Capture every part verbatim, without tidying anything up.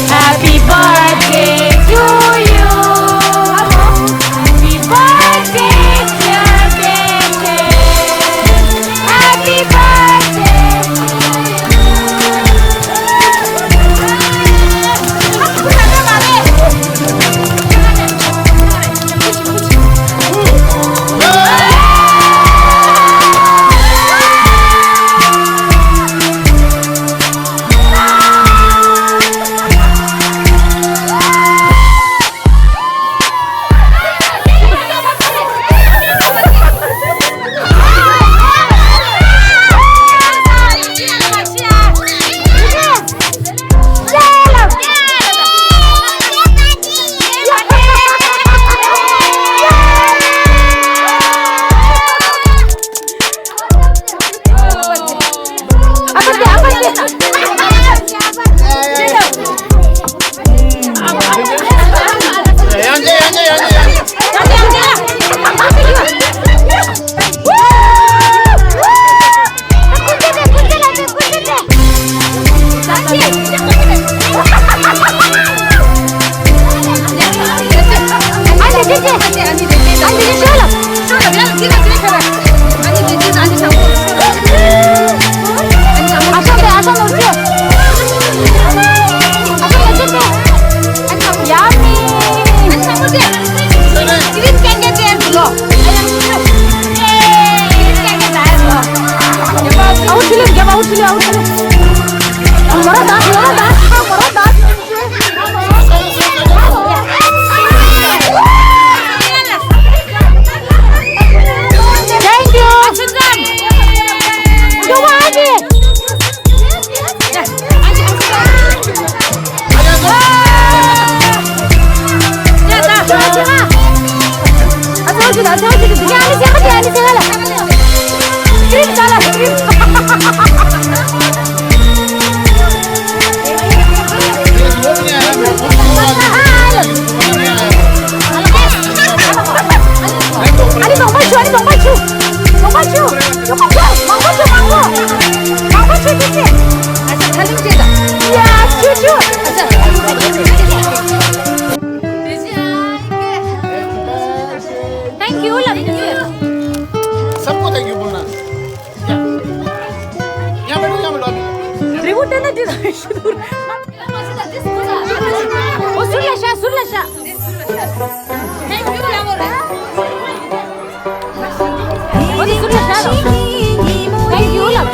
Happy birthday to you. Happy birthday, dear baby. Happy birthday to you. Thank you. Thank you. सबको thank you बोलना। यहाँ, यहाँ बैठो, यहाँ बैठो अभी। रिमोट देना दे दो। ओ, सुन ले शा, सुन ले शा। Thank you, यहाँ बोल रहे। ओ, सुन ले शा। Thank you, love.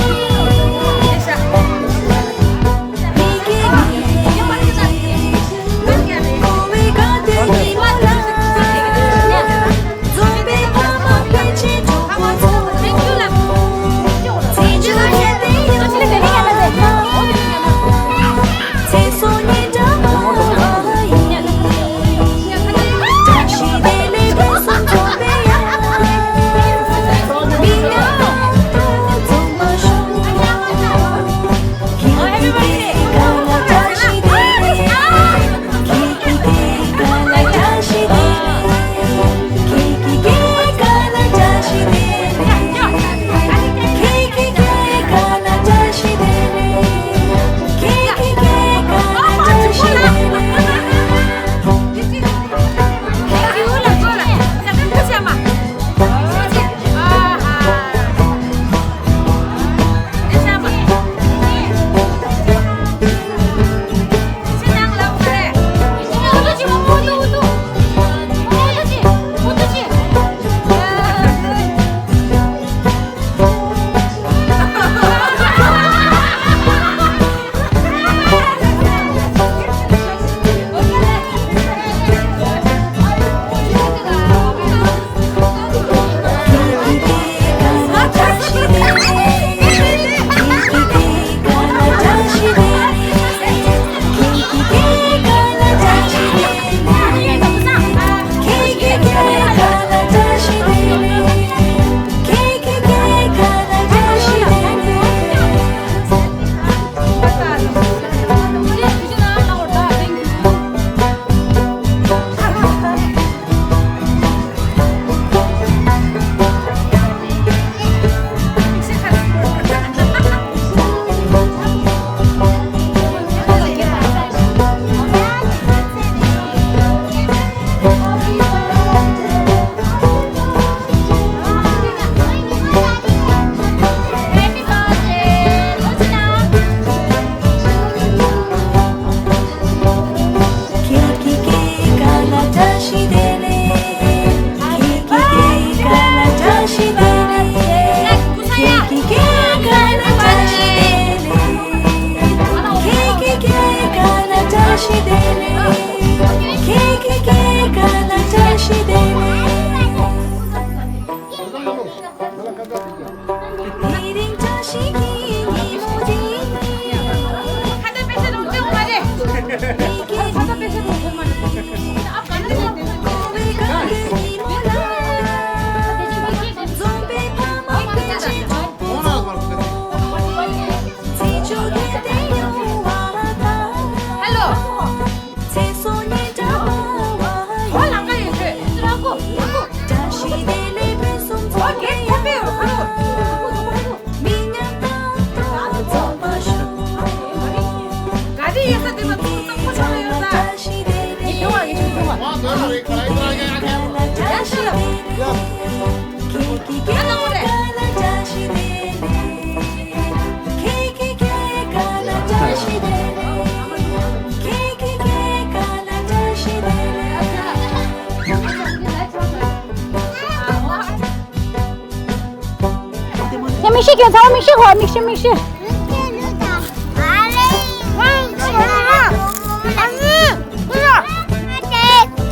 ཡ། མིག་ཤེལ་གྱོན། ཚང་མ་མིག་ཤེལ་གྱོན། མིག་ཤེལ། མིག་ཤེལ།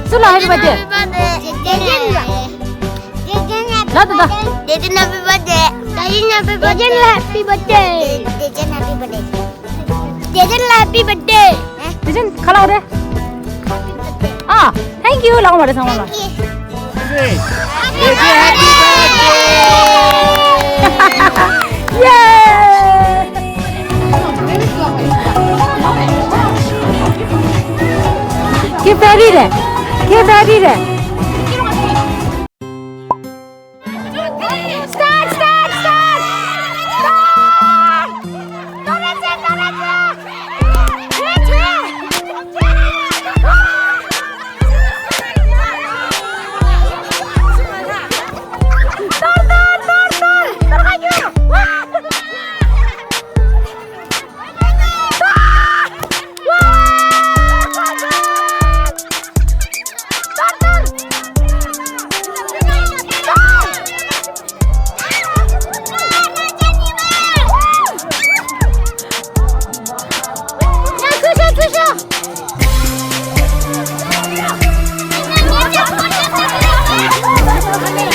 སུ་ལ་ཧེ་པི་བར་ཐི་ཌེ། ལ་ད་ད། Dejan happy birthday. Dejan happy birthday. Dejan happy birthday. Dejan happy birthday. དེ་བཞིན་ག་ལ་རེད། ཨ། Thank you ལབ་མ་རེད་ཚང་མ་ལ། Thank you. ཡེ། ཁྱེད་ཕེ་རི་རེད། ཁྱེད་ཕེ་རི་རེད། Start, start, start! Start!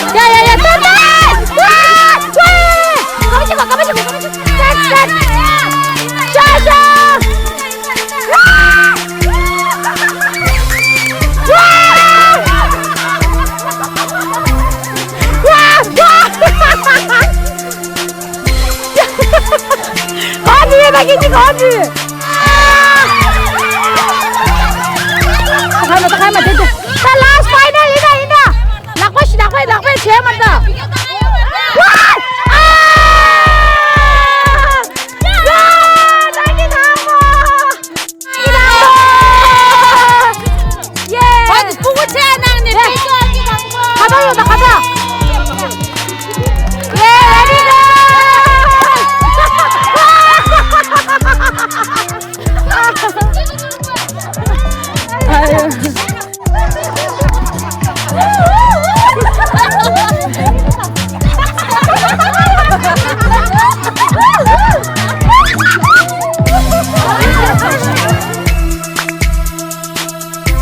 ཡ་ཡ་ཡ། ཏོག་ཏོག། ཝ། ཝ། ག་པ་ཞིག་ག་པ་ཞིག་ག་པ་ཞིག་ཤ་ཤ། ག་ཅི་ཡོད་ད། གི་ཅི་ག་ཅི། ཁ་མ་ཁ་མ་དེ་དེ། ད་last final ཡིན་ད་ཡིན་ད། ལག་པ་ཞིག་ལག་པས་ལག་པས་བྱས་མ་ད། ཝ། ཨ། ཝ། ད་གི་ད་མོ། ཡེ། ཨ་ནི་སྤུ་གུ་ཆེ་ནང་ནས་ཕེབས་ཤོག་ཨ་ནི་དང་པོ། ཁ་པར་ཡོད་ད་ཁ་པར། ཡེ། very good.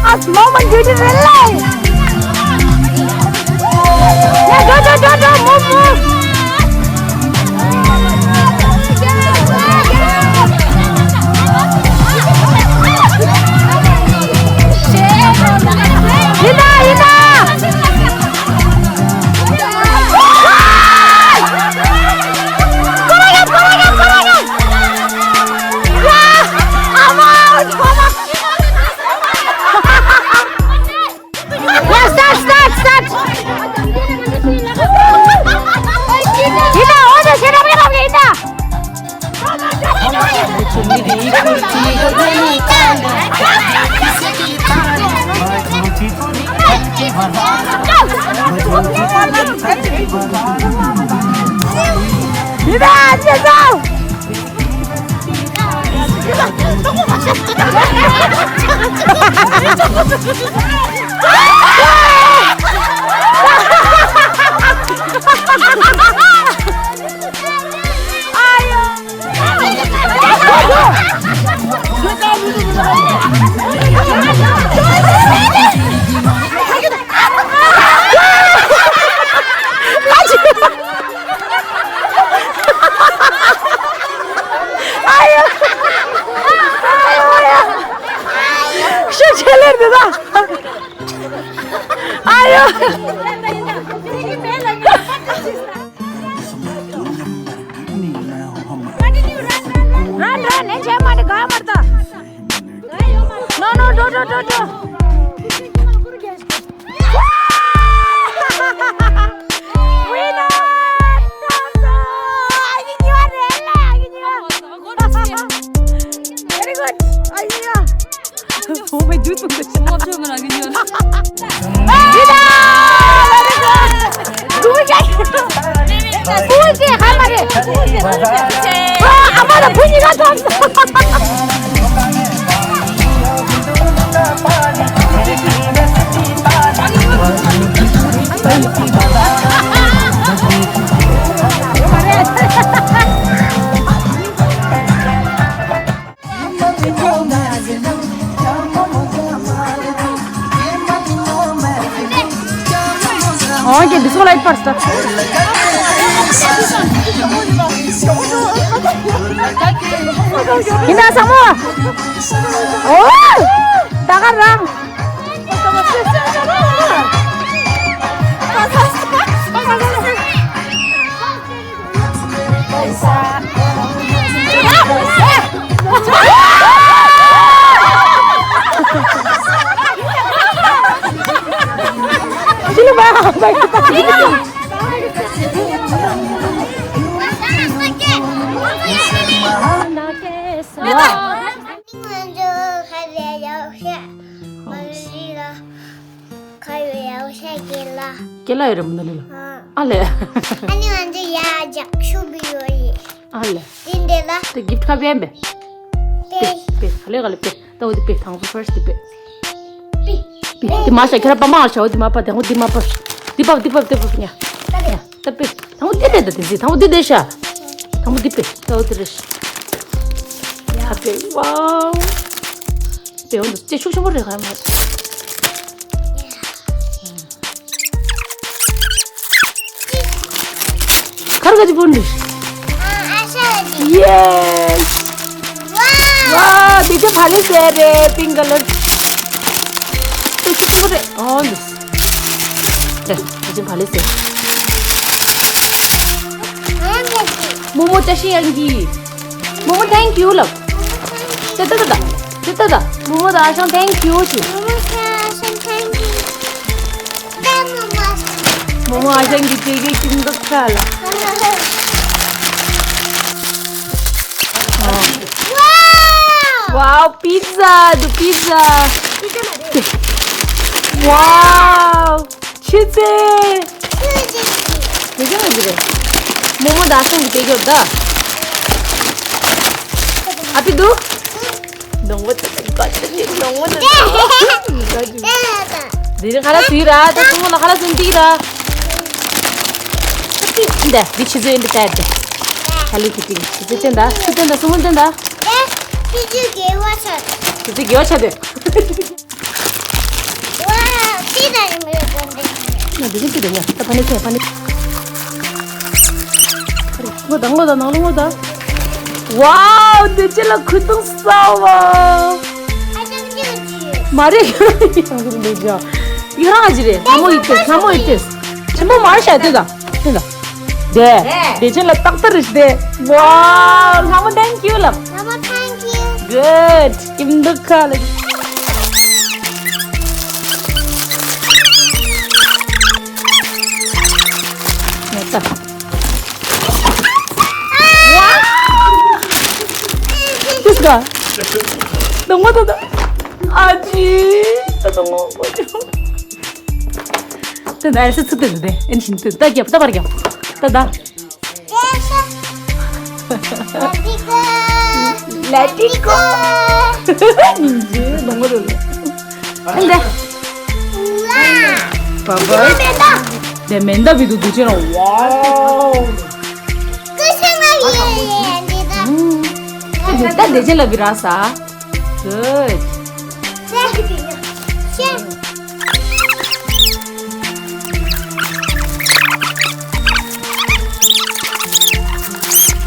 ཨ། མོ་མོ་འགྲོ་འགྲོ་རེད་ལེ། ཡ། འགྲོ་འགྲོ་འགྲོ་འགྲོ་མོ་མོ། ཡིན་ད་ཡིན་ད། ཡ། ཨ་མ། ཡ། start, start, start. ཡིན་ད། འོ་དེ་ཞེ་དྲག་མེད་པ་ཡིན་ད། ཡིན་ད། ཅེས་སོ། ཨ་ཡོ། Run, run, ཨེ་ཆེ་མ་དེ་ག་མར་ད། No, no, don't, don't, don't, don't. Winner! Very good. ཨ་ཡ། Oh my dude. ཡིན་ད། Very good. བུ་ཅེ། བུ་ཅེ་ཧ་མ་རེད། ཨ་ཨ་མ་དང་བུ་གཉིས་ཀ་ཐོབ། ཨོ་ཀེ། འདི་ཚོ་ལ་ཡིད་པར་སྟབས། ཡིན་ན་ཚང་མ། ཨོ། ད་ག་རང་། ཁ་ཡོད་ཡག་ཤ་གི་ལ། ཁྱེད་ལ་ཡོད་རེད་མོ་ན་ལི་ལ། ཨ་ཨ་ལེ། ཨ་ནི་ང་ཚོ་ཡ་ཇག་ཤུ་བི་ཡོད་རེད། ཨ་ལེ། དེ་འདི་ལ། དེ་གིཕ་ཊི་ཁ་པེ་ཡན་པེ། དེ། པེ་པེ་ག་ལེ་ག་ལེ་པེ། ད་འོ་དེ་པེ། དང་པོ་ཕར་སི་ཊི་དེ་པེ། པེ། པེ་དེ་མ་ཤ་ཁྱེད་ར་པ་མ་ཤ་འོ་དེ་མ་པ་དེ་འོ་དེ་མ་པ། དེ་པ་དེ་པ་དེ་པ་ཉ། ད་པེ། དང་པོ་འདི་རེད། ད་དེ་ཟི། དང་པོ་འདི་རེད་ཤག་དང་པོ་འདི་པེ། ད་འོ་དེ་རེད་ཤག་ཡ་པེ། ཝའོ། པེ་འོ་འདི་ཅེ་ཤུགས་ཆེན་པོ་རེད་ག་མ། ཁར་ག་ཅི་པོ་འདི། ཨ་ཤ་ཡེ། ཝའོ། དེ་ཅི་ཕ་ལེ་ཟེར་རེད། པིང་ཀ་ལར། དེ་ཤུགས་ཆེན་པོ་རེད། འོ་འདི། དེ་ཅི་ཕ་ལེ་ཟེར། མོ་མོ་ཅ་ཤི་ཡང་གི། མོ་མོ་thank you ལབ། ཏེ་ཏེ་ཏེ་ཏེ། ཏེ་ཏེ་ཏེ། མོ་མོ་དང་ཨ་ཞང་thank you ཅི། མོ་མོ་ཨ་ཞང་གི་དེ་གའི་ཀུན་འདུག་ས་ལ། Wow, pizza, the pizza. Wow. ཆུ་ཚོད། དེ་ག་ནས་རེད། མོ་མོ་དང་ཨ་ཞང་གི་དེ་ག་ད། ཨ་ཕི་འདུག་ནོང་བ་ད་ད་ད་ནོང་བ་ད་ད། དེ་རིང་ཁ་ལག་ཟོས་ར། ད་སོ་མོ་ལ་ཁ་ལག་ཟོས་འདི་ར། འདི་འདི་ཆུ་ཚོད་འདི་ལྟ་ཡ་དེ། ཧ་ལི་ཁི་ཏི་ཆུ་ཚོད་བསྟན་ད། ཆུ་ཚོད་བསྟན་ད། སོ་མོ་བསྟན་ད། ཆུ་ཚོད་དགེ་བ་ཆགས། ཆུ་ཚོད་དགེ་བ་ཆགས་དེ། ཝ། ཤི་ད་ཡིན་མི་རེད་དོན་དེ། ང་འདི་ཚོ་ཤི་ད་ཡ། ད་ཕ་ནི་ཚེ་ཕ་ནི། ངོ་ད་ངོ་ད་ནང་ལོ་ངོ་ད། ཝའོ། འདི་ཅི་ལ་ཁུ་ཏུང་སའོ་བ། ཨ་ཅག་ཅི་ཅི། མ་རེད། ཡང་འདི་འདི་ཅག་ཡོད་རང་ཨ་ཅི་རེད། ལྷ་མོ་ཡིད་ཏེ་ལྷ་མོ་ཡིད་ཏེ། ཆེན་པོ་མར་ཤ་དེ་ད་དེ་ད། དེ། དེ་ཅན་ལ་ཏག་ཏག་རེད་དེ། Wow, ལྷ་མོ་thank you ལབ། ལྷ་མོ་thank you. Good. ཀིམ་འདུག་ཁ་ལ། ཡ་ད། Wow. ཏིས་ག་ཏོ་ངོ་ཏོ་ཏོ། ཨ་ཅི། ཏོ་ཏོ་ངོ་ངོ་ཏོ། ད་ད་ཨེ་སི་ཚུགས་ཏེ་འདུག་སྟེ། ཨེ་ནི་ཤིན་ཏུ་ད་རྒྱབ་ད་པར་རྒྱབ། ད་ད། Let it go. ཉིན་རྗེས་ནོ་ངོ་རུ་ལ། ཨེ་འདི། བ་བ། དེ་མེ་མདའ་བི་དུ་དུ་ཅེ་ན། Wow. ད་དེ་ཅེ་ལ་བི་ར་ས། Good.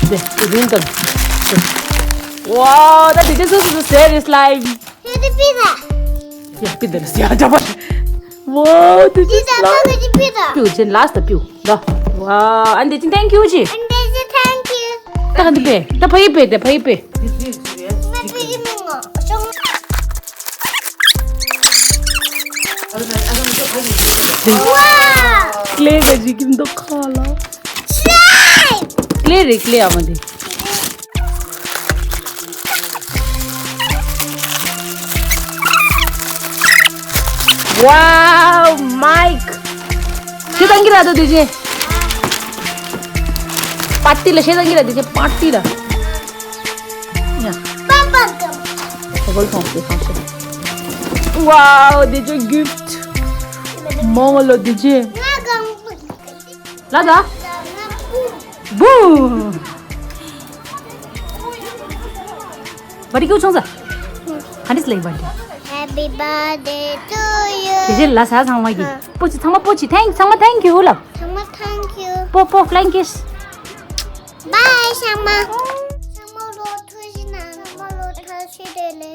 དེ་དེ་རིང་དང་། Wow, ད་དེ་དེ་སོ་སོ་སོ་ཟེར་རེད་slime. པི་དེ་ལ་སི་ཡ་འདྲ་པོ། Wow, this is last. Piu, Jen, last piu. Da. Wow, and then thank you, Ji. And then thank you. Da, kan de pe. Da, pay pe, da, pay pe. Wow. Clay ka ji kim do khala. Slime. Clay re, clay amade. Wow, Mike. ཤེས་དང་གི་ར་དོ་དེ་ཅེ། པར་ཏི་ལ་ཤེས་དང་གི་ར་དེ་ཅེ་པར་ཏི་ལ། ཡ། པམ་པམ་ཀམ། ཨོ་བོལ་ཁོང་སི་ཁང་ཤེས། Wow, དེ་ཅེ་gift. མོང་ལོ་དེ་ཅེ། ང་གང་ལ་ད། བུ། བར་ཏི་ཀུ་ཆུང་ས། ག་འདྲས་ལེགས་བར་ཏི། Happy birthday to you. དེ་རྗེས་ལ་ས་ཚང་མ་གི། ཨ། པོ་ཅི་ཚང་མ་པོ་ཅི་thank ཚང་མ་thank you ལབ། ཚང་མ་thank you. པོ་པོ་flying kiss. Bye ཚང་མ། ཚང་མ་ལོ་ཐུགས་རྗེ་གནང་། ཚང་མ་ལོ་ཐུགས་རྗེ་ཆེ་ལེ།